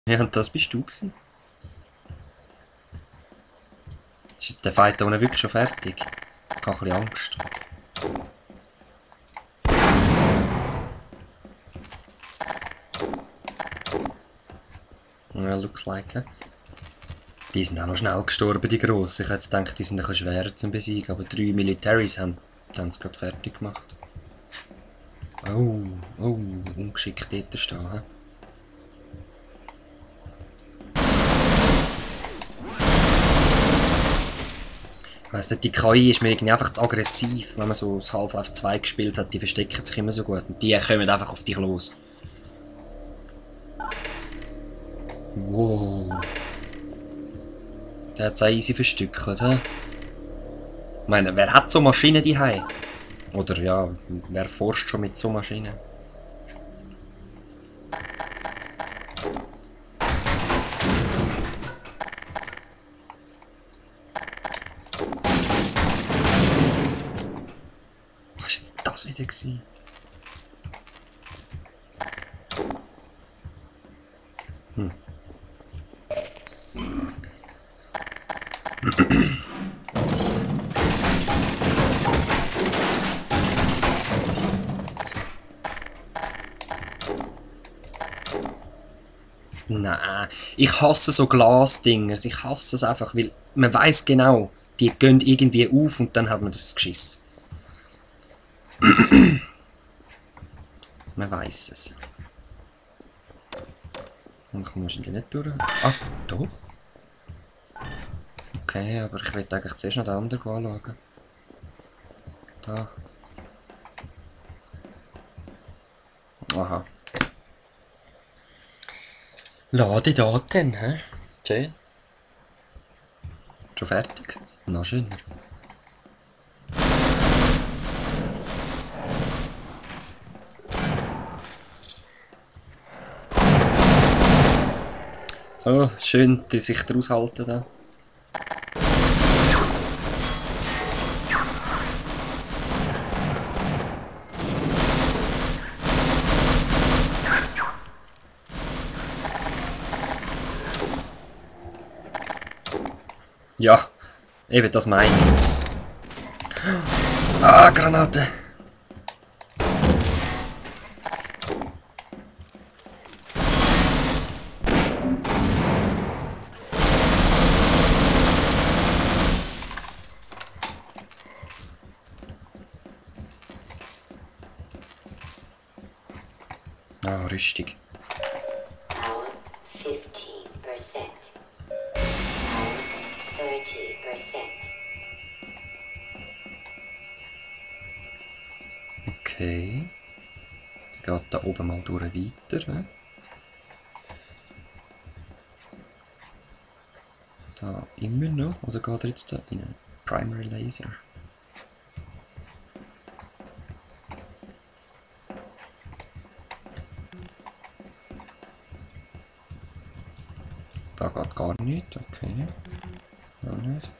Ja, und das bist du gewesen. Ist jetzt der Fight da unten wirklich schon fertig? Ich habe ein bisschen Angst. Ja, looks like it. Die sind auch noch schnell gestorben, die Grossen. Ich hätte gedacht, die sind ein bisschen schwerer zu besiegen, aber 3 Militaries haben es gerade fertig gemacht. Oh, oh, ungeschickt dort stehen. He? Ich weiss nicht, die KI ist mir irgendwie einfach zu aggressiv, wenn man so das Half-Life 2 gespielt hat. Die verstecken sich immer so gut und die kommen einfach auf dich los. Wow. Der hat es auch easy verstückelt, hä? Ich meine, wer hat so Maschinen daheim? Oder ja, wer forscht schon mit so Maschinen? Was war jetzt das wieder gewesen? Nein, ich hasse so Glasdingers. Ich hasse es einfach, weil man weiß genau, die gehen irgendwie auf und dann hat man das Geschiss. Man weiß es. Und ich muss nicht durch. Ah, doch. Okay, aber ich will eigentlich zuerst noch den anderen anschauen. Da. Aha. Lade Daten, hä? Schön. Schon fertig? Noch schöner. So, schön die Sicht aushalten da. Ja, eben das meine ich. Ah, Granate! Ah, Rüstung. Okay. Der geht da oben mal durch weiter. Ne? Da immer noch? Oder geht er jetzt da rein? Primary Laser. Da geht gar nichts, okay. Auch nicht.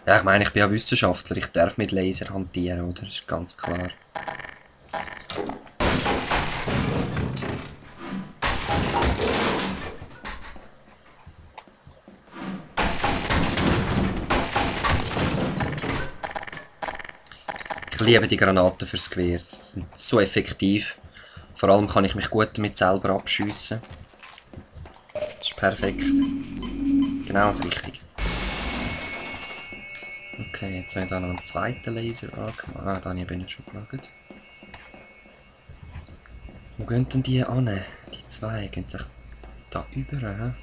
Ja, ich meine, ich bin ja Wissenschaftler, ich darf mit Laser hantieren, oder? Das ist ganz klar. Ich liebe die Granaten fürs Gewehr, sie sind so effektiv. Vor allem kann ich mich gut damit selber abschiessen. Das ist perfekt. Genau das Richtige. Okay, jetzt habe ich da noch einen zweiten Laser angemacht. Ah, da habe ich nicht schon geschaut. Wo gehen denn die an? Die zwei gehen sich da über. He?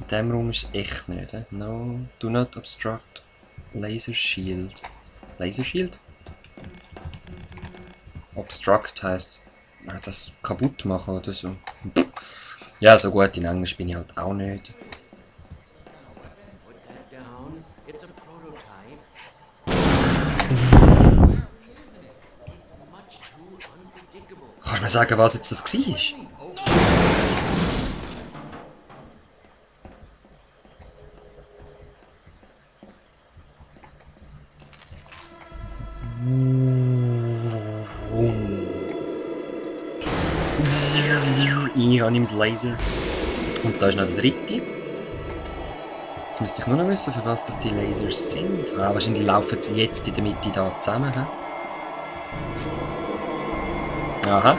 In diesem Raum ist es echt nicht. He? No, do not obstruct Laser Shield. Laser Shield? Obstruct heisst das kaputt machen oder so. Ja, so gut in Englisch bin ich halt auch nicht. Kannst du mir sagen, was jetzt das war? Ich habe mein Laser. Und da ist noch der dritte. Jetzt müsste ich nur noch wissen, für was das die Lasers sind. Ah, wahrscheinlich laufen sie jetzt in der Mitte da zusammen. He? Aha.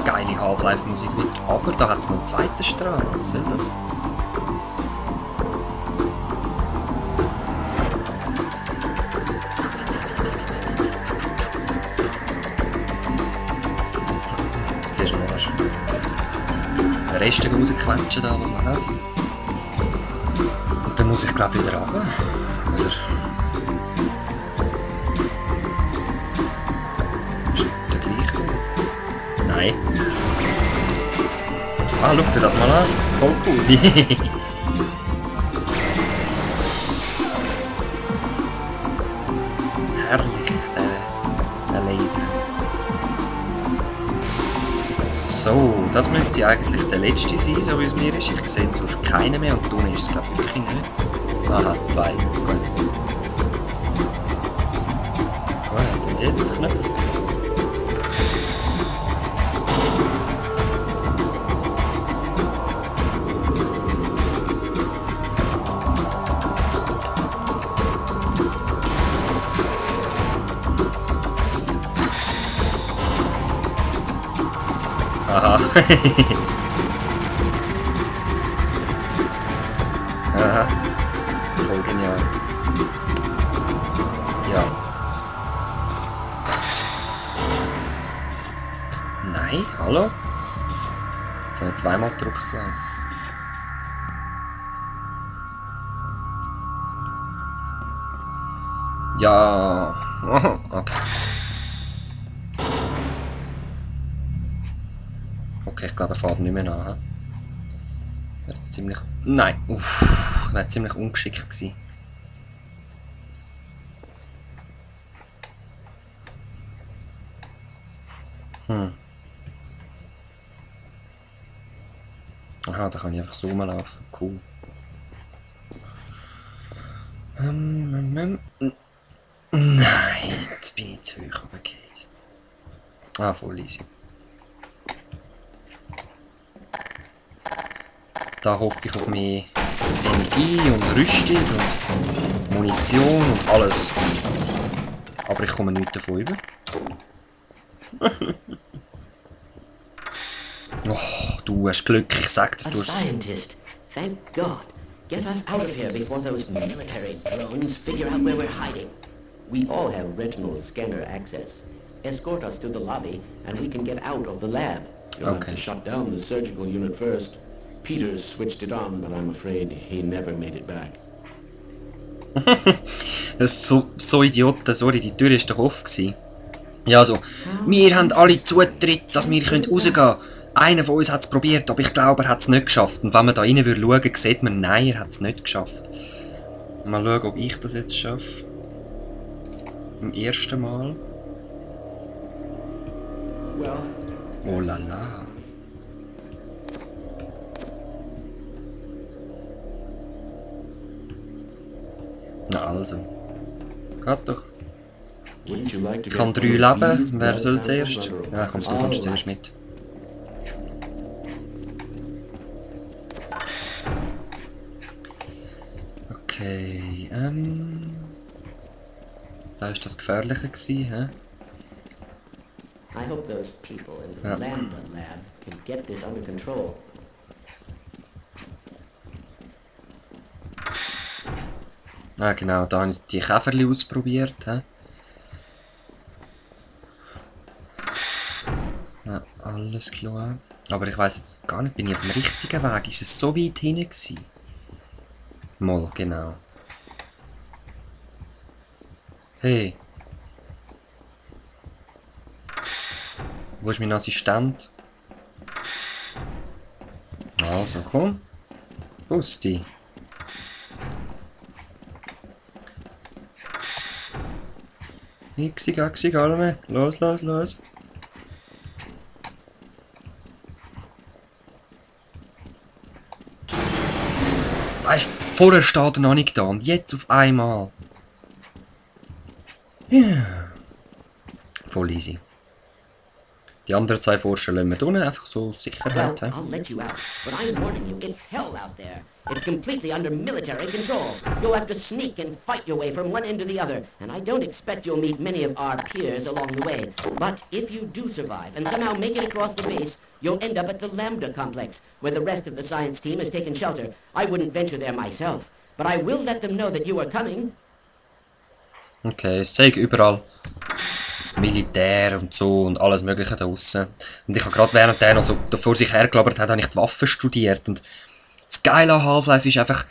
Geile Half-Life-Musik wieder. Aber da hat es noch einen zweiten Strahl. Was soll das? Zuerst mal den Rest rausquetschen, da, was es noch hat. Und dann muss ich glaube wieder runter. Oder? Ist der gleiche? Nein. Ah, schau dir das mal an. Voll cool. Herrlich, der Laser. So, das müsste eigentlich der letzte sein, so wie es mir ist. Ich sehe sonst keinen mehr und unten ist es glaube ich wirklich nicht. Aha, 2. Gut. Gut, und jetzt der Knopf. Aha. Aha. Voll genial. Ja. Gott. Nein, hallo? Jetzt habe ich zweimal gedrückt, glaube ich. Ja. Okay. Okay, ich glaube, er fährt nicht mehr an. Das wäre jetzt ziemlich... Nein, uff, wäre ziemlich ungeschickt gewesen. Aha, da kann ich einfach so rumlaufen. Cool. Nein, jetzt bin ich zu hoch runtergefallen. Ah, voll easy. Da hoffe ich auf mehr Energie und Rüstung und Munition und alles. Aber ich komme nicht davon über. Oh, du hast Glück, ich sag das, du hast... Scientist, thank God. Get us out of here before those military drones figure out where we're hiding. We all have retinal scanner access. Escort us to the lobby and we can get out of the lab. You'll have to shut down the surgical unit first. Peters switched it on, but I'm afraid he never made it back. Das ist so Idioten, sorry, die Tür war doch offen gewesen. Ja, also, wir haben alle Zutritt, dass wir rausgehen können. Einer von uns hat es probiert, aber ich glaube, er hat es nicht geschafft. Und wenn man da rein schauen würde, sieht man, nein, er hat es nicht geschafft. Mal schauen, ob ich das jetzt schaffe. Im ersten Mal. Oh la la. Na also. Geht doch. Ich habe 3 Leben. Wer soll zuerst? Ja, komm, du kommst zuerst mit. Okay, da war das Gefährliche gewesen, hä? I hope those people in the Lambda lab can get this under control. Ah genau, da habe ich die Käferli ausprobiert. He? Ja, alles klar. Aber ich weiss jetzt gar nicht, bin ich auf dem richtigen Weg? Ist es so weit hinten gewesen? Mal, genau. Hey. Wo ist mein Assistent? Also, komm. Busti. Xi, Gaxi, Galme. Los, los, los. Weißt du, vorher steht er noch nicht da und jetzt auf einmal. Ja. Voll easy. Die anderen 2 Forscher lassen wir da unten, einfach so aus Well, Sicherheit. He? I'll let you out, but I'm warning you, it's hell out there. It's completely under military control. You'll have to sneak and fight your way from one end to the other, and I don't expect you'll meet many of our peers along the way. But if you do survive and somehow make it across the base, you'll end up at the Lambda complex, where the rest of the science team has taken shelter. I wouldn't venture there myself, but I will let them know that you are coming. Okay, es zeigt überall Militär und so und alles mögliche da draussen. Und ich habe gerade während der noch so vor sich hergelabert hat, habe ich die Waffen studiert. Und das Geile an Half-Life ist einfach,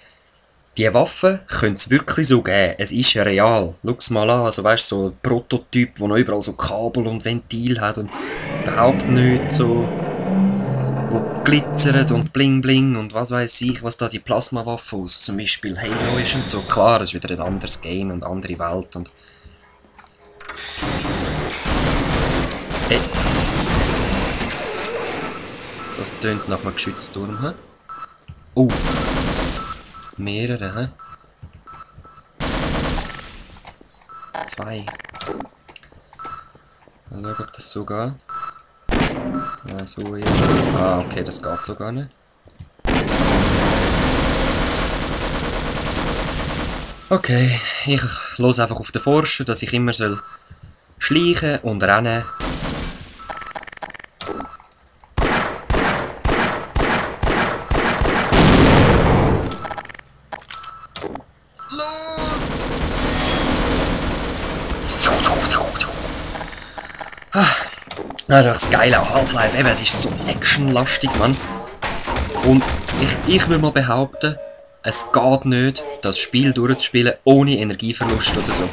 die Waffen können es wirklich so geben. Es ist real. Schau es mal an, also weißt du, so ein Prototyp, wo noch überall so Kabel und Ventil hat und überhaupt nicht so, wo glitzert und bling bling und was weiß ich, was da die Plasmawaffe aus zum Beispiel Halo ist und so. Klar, das ist wieder ein anderes Game und eine andere Welt und das tönt nach einem Geschützturm, hä? Oh! Mehrere, hä? 2. Mal schauen, ob das so geht. Ja, so hier. Ah, okay, das geht so gar nicht. Okay, ich los einfach auf den Forscher, dass ich immer soll schleichen und rennen. Das ist das Geile an Half-Life, eben, es ist so actionlastig, Mann. Und ich würde mal behaupten, es geht nicht, das Spiel durchzuspielen ohne Energieverlust oder so.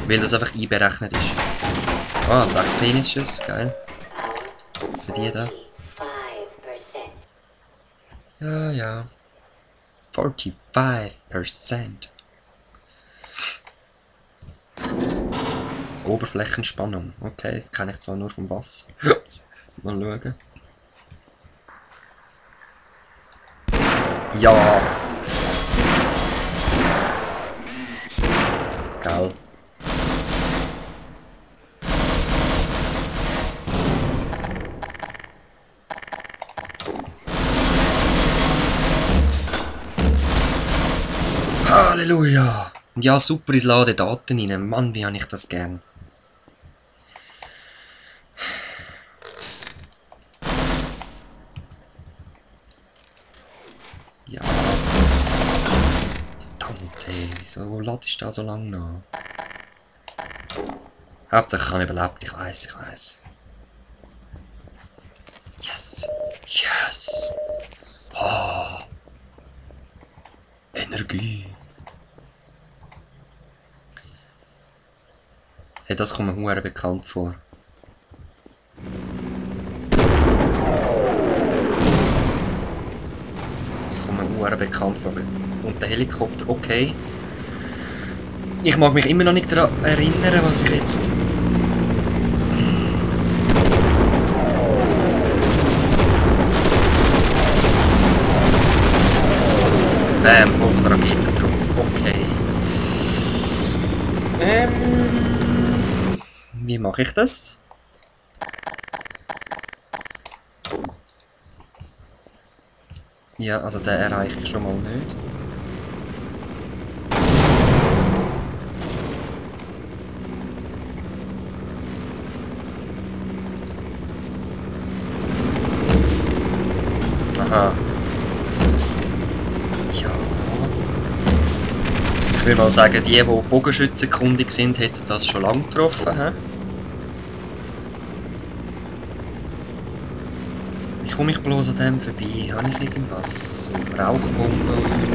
Weil das einfach einberechnet ist. Ah, 6 Penisschüsse, geil. Für die da. Ja, ja. 45%. Oberflächenspannung. Okay, das kenne ich zwar nur vom Wasser. Mal schauen. Ja! Geil. Halleluja! Ja, super, ich lade Daten rein. Mann, wie habe ich das gern. Ja. Verdammt, ey. Wieso ladest du da so lange nach? Hauptsache ich habe überlebt, ich weiß, ich weiß. Yes! Yes! Oh! Energie! Hey, das kommt mir verdammt bekannt vor. Das kommt mir verdammt bekannt vor. Und der Helikopter, okay. Ich mag mich immer noch nicht daran erinnern, was ich jetzt... Bam, voll von der Rakete drauf. Okay. Wie mache ich das? Ja, also den erreiche ich schon mal nicht. Aha. Ja. Ich will mal sagen, die Bogenschützenkundig sind, hätten das schon lange getroffen. He? Wie komme ich bloß an dem vorbei? Habe ich irgendwas? So Rauchbombe oder so?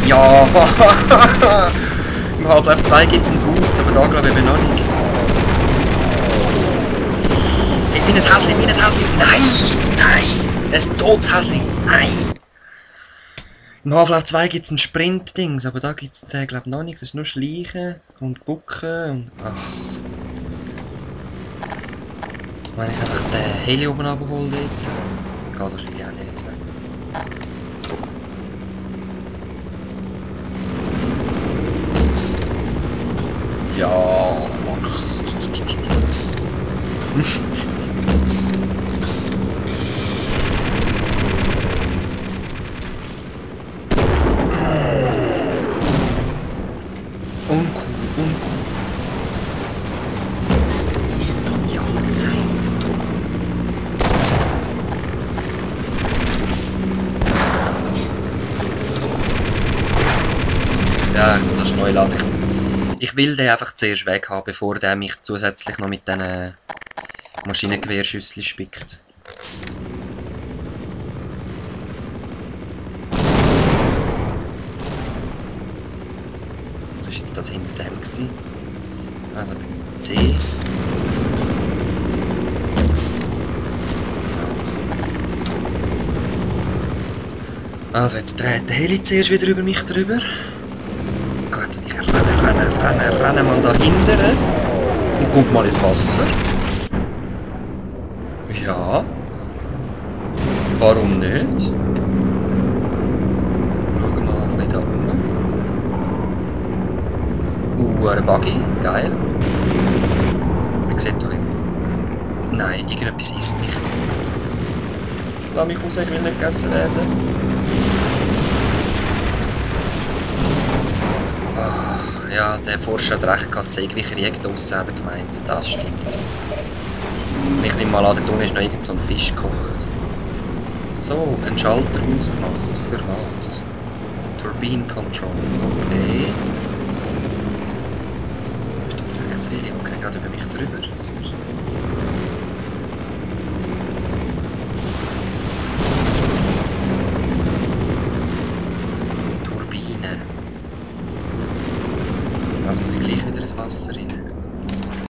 Ja! Im Half-Life 2 gibt es einen Boost, aber da glaube ich noch nicht. Hey, wie ein Häsli, wie ein Häsli! Nein! Nein! Ein totes Häsli! Nein! Im Half-Life 2 gibt es ein Sprint-Dings, aber da gibt es den glaube ich noch nicht. Das ist nur Schleichen und Bucken und... Ach. Wenn ich einfach den Heli oben abhole dort, geht wahrscheinlich auch nicht. Ja. Uncool. Ja, nein. Ja, ich muss erst neu laden. Ich will den einfach zuerst weg haben, bevor der mich zusätzlich noch mit diesen Maschinengewehrschüsseln spickt. Was ist jetzt das hinter dem gewesen? Also bei C. Also jetzt dreht der Heli zuerst wieder über mich drüber. Gut, ich renne mal da hinten und guck mal ins Wasser. Ja. Warum nicht? Schauen wir mal ein bisschen da rum. Ein Buggy, geil. Man sieht doch immer. Nein, irgendetwas isst mich. Lass mich raus, ich will nicht gegessen werden. Ja, der Forscher hat recht gehabt, es sei wie Krieg draussen, hat er gemeint. Das stimmt. Ich nehme mal an, da unten ist noch irgend so ein Fisch gehockt. So, ein Schalter ausgemacht. Für was? Turbine Control. Okay. Wo ist die Dreckserie? Okay, gerade über mich drüber. Turbine. Also muss ich gleich wieder ins Wasser rein.